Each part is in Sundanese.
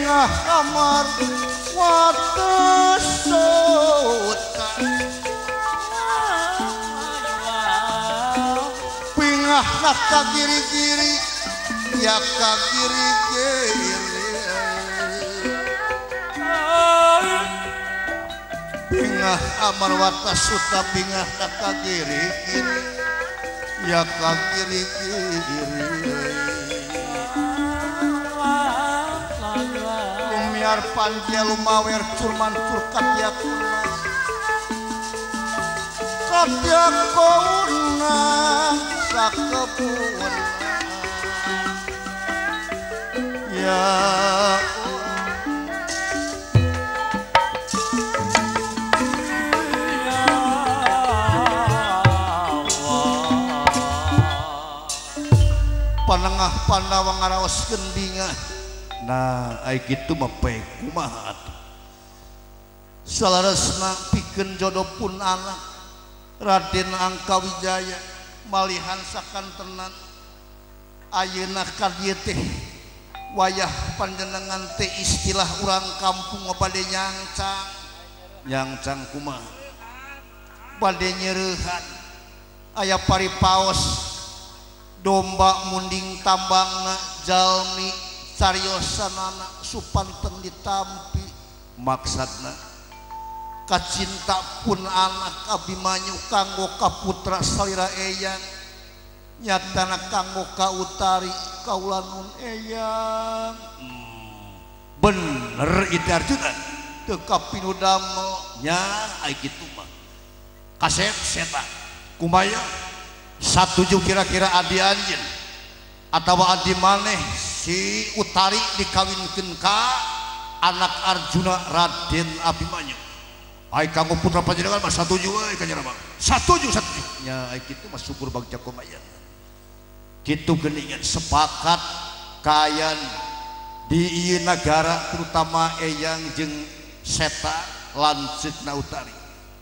Bingah kamar wates suta bingah nak kagiri-giri ya kagiri-giri bingah amar wates suta bingah nak kagiri-giri ya kagiri-giri lumiar pandia lumawer curman curkat ya kuna katya kuna sakebun ya panengah Pandawa ngaraoskeun bingah. Nah ai kitu mah bae kumaha atuh salaresna pikeun jodoh pun anak Raden Angkawijaya malihan sakantenan ayeuna ka dieu teh wayah panjenengan teh istilah urang kampung bade nyangcang nyangcang kumaha bade nyereuhan aya paripaos domba munding tambangna jalmi cariosanana supanten ditampi maksudna kacinta pun anak Abimanyu kanggo kaputra salira eyang nyatana kanggo ka Utari kaulanun eyang bener itu Arjuna teu kapinu damel nya ai kitu mah kasep seta kumaya satuju kira-kira adi anjeun atawa adi maneh si Utari dikawinkeun ka anak Arjuna Raden Abimanyu. Ai kanggo putra panjenengan mah satuju euy ka nyerama. Satuju satuju. Nya ai kitu mah syukur bagja kumayan. Kitu geuningan sepakat kayan di ieu nagara terutama eyang jeung seta lanceukna Utari.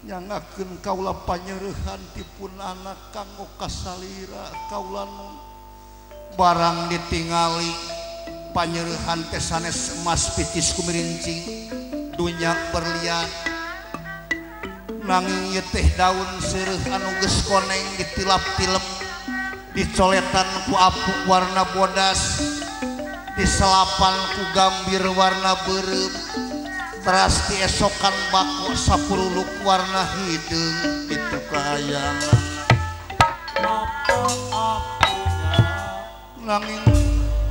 Nyangakeun kaula panyereuhan ti pun anak kanggo kasalira kaula barang ditingali panyereuhan teh sanes emas pitis kumirincing dunya berlian nanging ieu teh daun seureuh anu geus koneng ditilap-tilep dicoletan ku apuk warna bodas diselapan ku gambir warna beureum teras diesokan bako sapuruluk warna hideung itu kahayangan nanging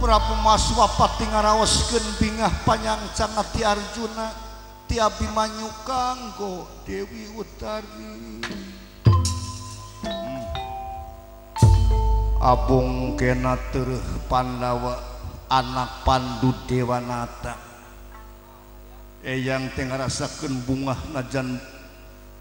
Prabu Maswapati ngaraoskeun bingah panyangcang ti Arjuna ti Abimanyu kanggo Dewi Utari. Abung kena tereuh Pandawa anak Pandu Dewanata eyang teh ngarasakeun bungah najan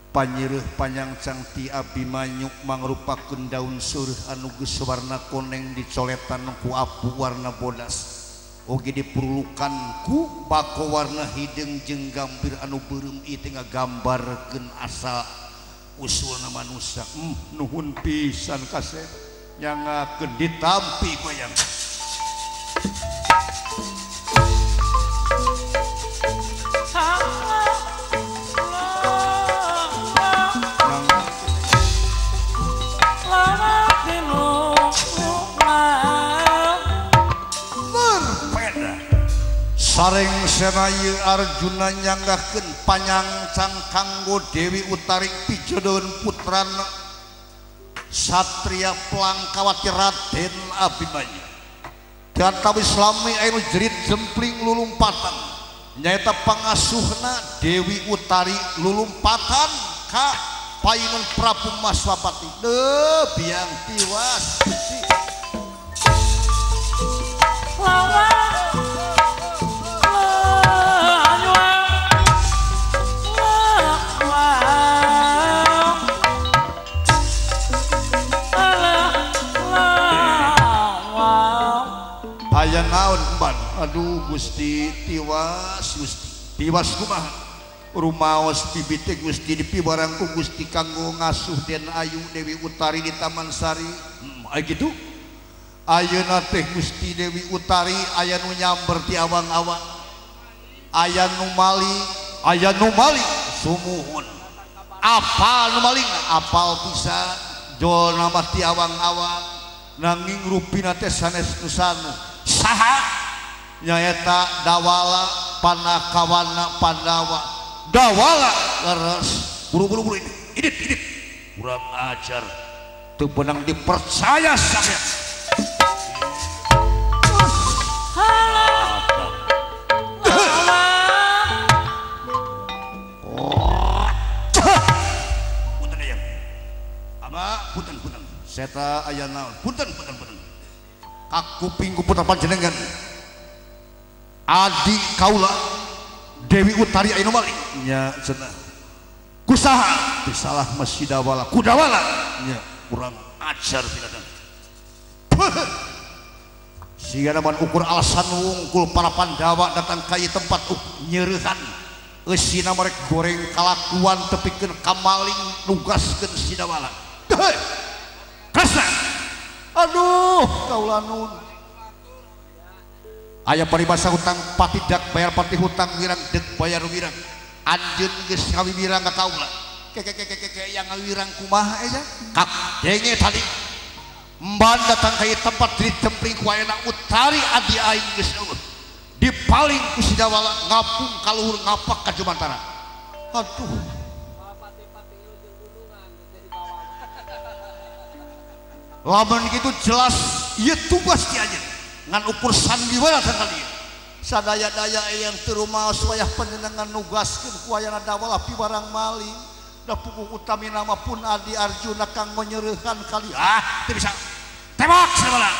panyireuh panyangcang ti Abimanyu mangrupakeun daun seureuh anu geus warna koneng dicoletan ku apu warna bodas oge diperlukan ku bako warna hideung jeung gambir anu beureum ieu teh ngagambarkeun asal usulna manusia. Nuhun pisan kasep nyangakeun ditampi goyang. Sareng senayu Arjuna nyanggahkeun panyangcang kanggo Dewi Utari pijodoheun putrana Satria Plangkawati Raden Abimanyu. Diantawis lami anu jerit jempling lulumpatan nyaeta pangasuhna Dewi Utari lulumpatan ka payungan Prabu Maswapati. Deuh biang tiwas Gusti. Aya naon ban aduh Gusti tiwas Gusti tiwas kumaha rumaos bibite Gusti dipibarang ku Gusti kanggo ngasuh Den Ayu Dewi Utari di Taman Sari. Aya kitu ayeuna teh Gusti Dewi Utari aya nu nyamber ti awang-awang. Aya nu maling, aya nu maling sumuhun. Apal nu maling, apal pisan jol nama ti awang-awang nanging rupina teh sanes nu sanu. Saha? Nyaeta Dawala panakawana Pandawa. Dawala leres buru-buru buru ini. Idit idit. Kurang ajar. Teu beunang dipercaya sampean. Punten ya. Ama punten punten. Seta aya naon? Punten punten punten. Kakuping ku putra panjenengan. Adi kaula Dewi Utari aya nu maling. Nya cenah. Kusaha disalah mah si Dawala. Ku Dawala nya kurang ajar pisan. Sigana mun ukur alasan wungkul para Pandawa datang ka ieu tempat nyeurehan. Eusina merek goreng kalakuan tepikeun ka maling nugaskeun si Dawala. Kresna. Aduh, kaula nun. Aya paribasa hutang pati dak bayar pati hutang wirang dek bayar wirang. Anjeun geus ngawiwirang ka kaula. Ke ke ke ke ke yang ngawirang kumaha eta? Kak denge tadi. Emban datang ka ieu tempat ditempling ku ayana Utari adi aing geus eueuh. Dipaling ku si Dawala ngapung ka luhur ngapak ka jumantara. Aduh. Lamun kitu jelas ieu tugas ti anjeun ngan ukur sandiwara teh kali. Sadaya-daya yang teu rumaos wayah panjenengan nugaskeun ku ayana Dawala piwarang maling. Da puguh utami nama pun adi Arjuna kanggo nyeurehan kali. Ah, teu bisa. Tewak Dawala.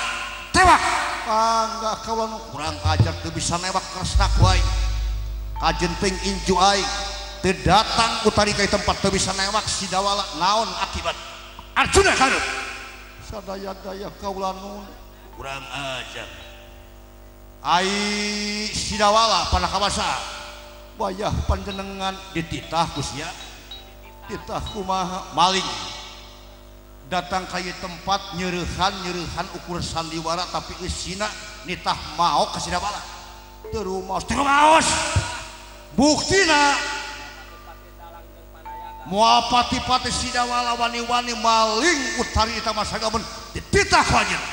Tewak. Mangga kaula nu kurang ajar teu bisa newak Kresna ku aing. Kajenting incu aing teu datang Utari ka tempat teu bisa newak si Dawala naon akibat. Arjuna kareup. Sadaya-daya kaula nun kurang ajar. Ai si Dawala panakawasa wayah panjenengan dititah ku sia. Titah kumaha maling. Datang ka ieu tempat nyeurehan-nyeurehan ukur sandiwara tapi eusina nitah maok ka si Dawala. Teu rumaos, teu rumaos. Buktina moal pati-pati si Dawala wani-wani maling Utari eta mah sagamun dititah ku anjeun.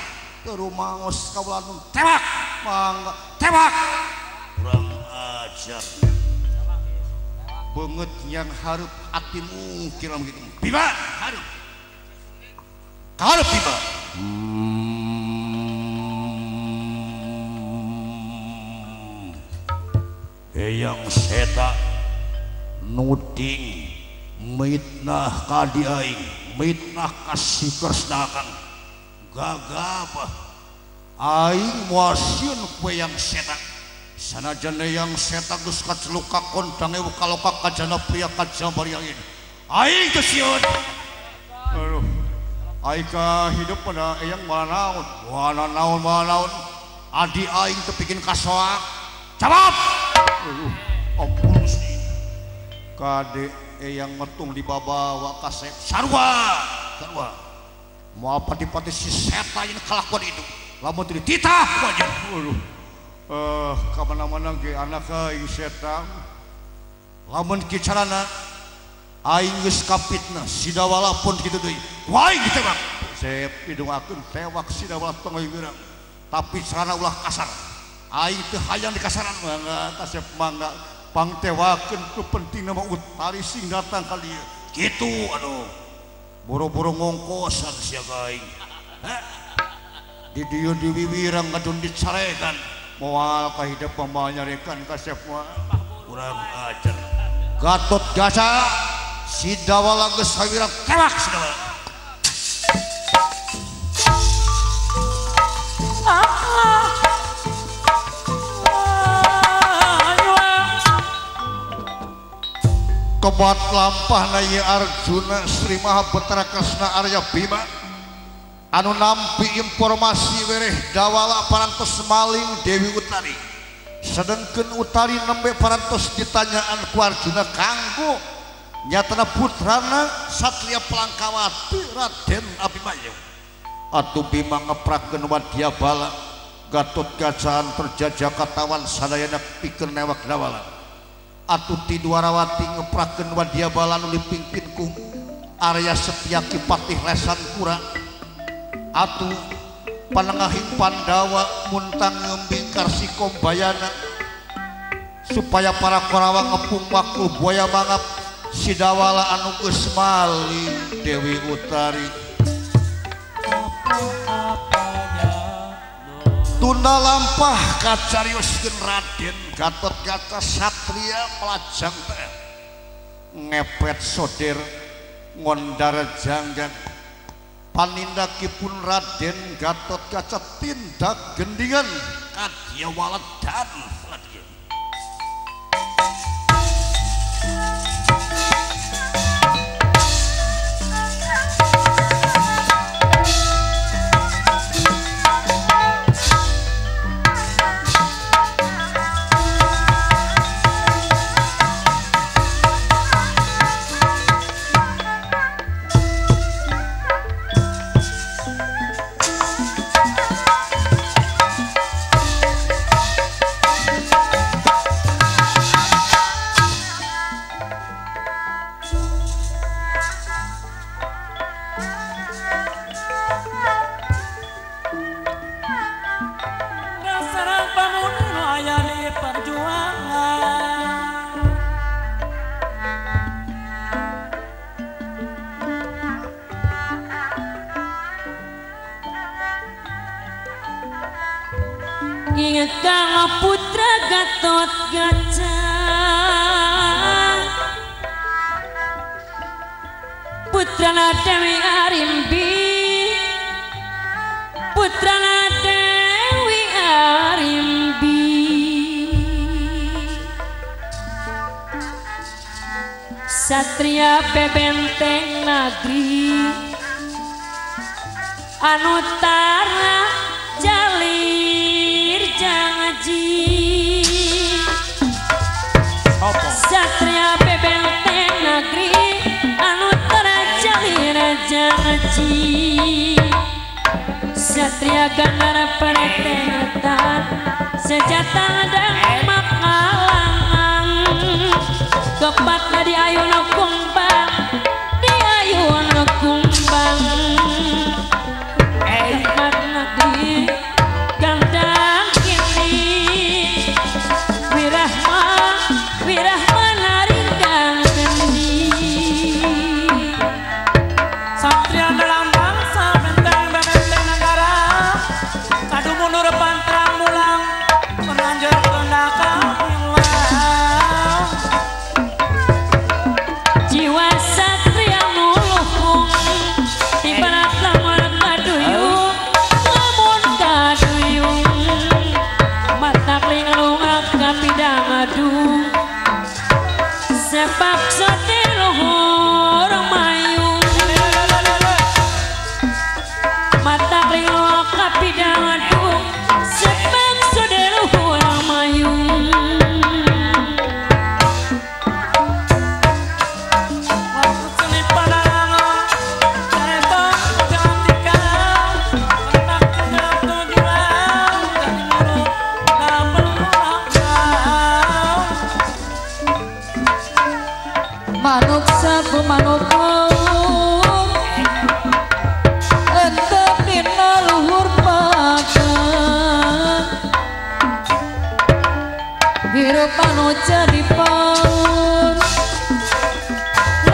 Teu rumaos kaula nun tewak mangga tewak. Kurang ajar. Beungeut yang hareup atimu kira begitu. Bima hareup. Hareup Bima. Eyang seta nuding mitnah ka di aing, mitnah ka si Kresna kang gagabah. Aing moal sieun ku eyang seta. Sanajan eyang seta geus kaceluk ka kondang ewu kaloka kajana pria kajambar yang ini. Aing teu sieun. Aduh. Aing ka hidup pada eyang moal naon, moal naon, moal naon. Adi aing teu pikeun kasoak. Jawab. Aduh, ampun Gusti. Kade eyang metung dibabawa kasep sarua, sarua. Moal pati-pati si seta ini kelakuan itu. Lamun teu dititah ku anjeun. Aduh. Ka mana-mana ge anak aing seta. Lamun kieu carana aing geus kapitnah si Dawala pun kitu deui. Ku aing ditewak. Sep didongakeun tewak si Dawala tong wirang. Tapi carana ulah kasar. Aing teu hayang dikasaran mangga kasep mangga pangtewakeun ku pentingna mah Utari sing datang ka dieu. Kitu aduh. Boro-boro ngongkosan sia ka aing. Di dieu diwiwirang ngadon dicarekan. Moal kahidep moal nyarekan kasep mah. Kurang ajar. Gatot Kaca si Dawala geus hawirang tewak si Dawala. Kebat lampah na ieu Arjuna Sri Maha Betara Kresna Arya Bima anu nampi informasi wereh Dawala parantos maling Dewi Utari. Sedengkeun Utari nembe parantos ditanyaan ku Arjuna kanggo nyatana putrana Satria Pelangkawati Raden Abimanyu. Atuh Bima ngeprakeun wadyabala Gatot Kaca terjajah katawan sadayana pikeun newak dawala. Atuh ti Dwarawati ngeprakeun wadyabala nu dipimpin ku Arya Setyaki Patih Lesan Kura. Atuh panengahing Pandawa muntang ngembi Karsi Kombayana supaya para Korawa ngepung wakul buaya mangap sidawala anu geus maling Dewi Utari. Tunda lampah kacarioskeun Raden Gatot Kaca satria melajang teh ngepet soder ngondar janggan panindakipun Raden Gatot Kaca tindak gendingan kadya waledan. Ingat kang putra Gatot Kaca, putrana Dewi Arimbi, putrana Dewi Arimbi. Satria bebenteng negeri anu tara jalir janji. Satria bebenteng negeri anu tara jalir janji. Satria gandara peretetan sejata dan makalangan kepatna di ayun kumbang, di ayun kumbang. Kepatna di gandang kini wirahma wirahma naringgang kendi. Satria dalam bangsa benteng benteng negara kadu mundur pantrang mulang meranjur tundaka. Jiwa satria nuluhung ibarat lamun kaduyung, lamun kaduyung mata klinglungak kapidang adu sebab sote luhur mayung. Mata klinglungak kapidang adu sebab sote luhur mayung. Manuk sapu manuk laung entep dina luhur pakan hirup anu jadi paun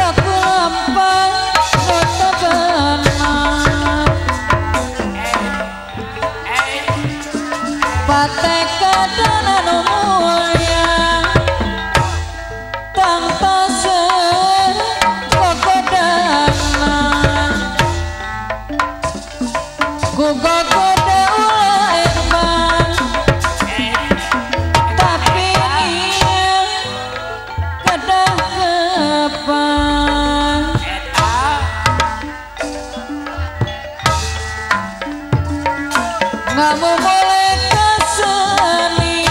laku lampang notabana patekadan anu mulya tangta ngamu boleh kesenian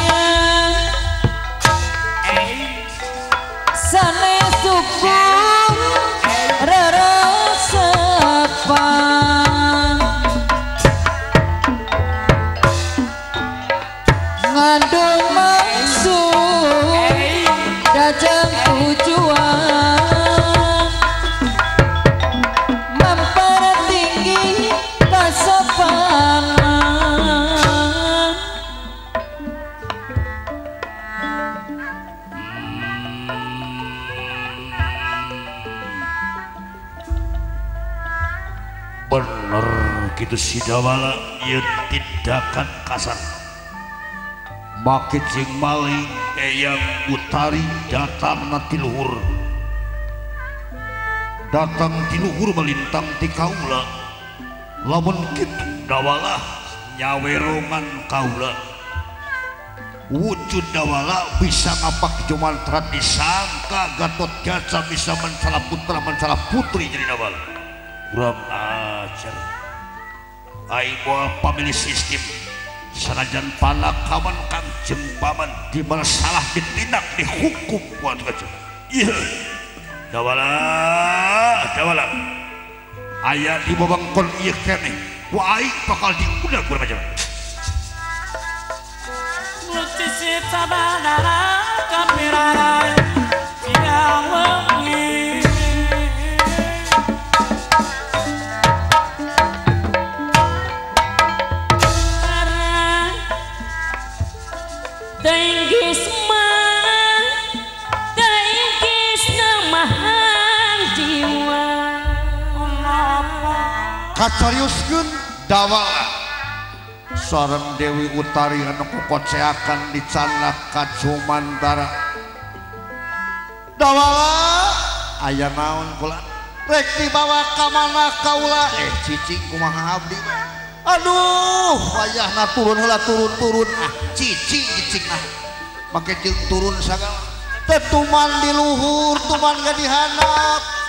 Gaduh maksud dajeng tujuan mempertinggi kasopanan. Bener gitu si Dawala ieu tindakan kasar make jeung maling Eyang Utari datangna ti luhur, datang ti luhur melintang ti kaula. Lamun kitu Dawala nyawerongan kaula, wujud Dawala bisa ngapak jumantra disangka Gatot Kaca bisa mencela putra mencela putri jadi Dawala. Kurang ajar aing moal pamilih sistem sanajan panakaman Kangjeng Paman di mana salah ditindak dihukum kuat kaca. Iya Dawala Dawala aya di wewengkon ieu keneh ku aing bakal diundang kurang ajar. Lucisit sabanara kapirara siang wengi Tenggis mah tenggis namahan jiwa. Kacariuskeun Dawala sareng Dewi Utari anu kokoceakan dicanak ka Jumantara. Dawala aya naon kula rek dibawa ka mana kaula cicing kumaha abdi. Aduh wayahna turun heula turun-turun ah cicing cicing nah make jeung turun sagala teh tuman di luhur tuman ga dihandap.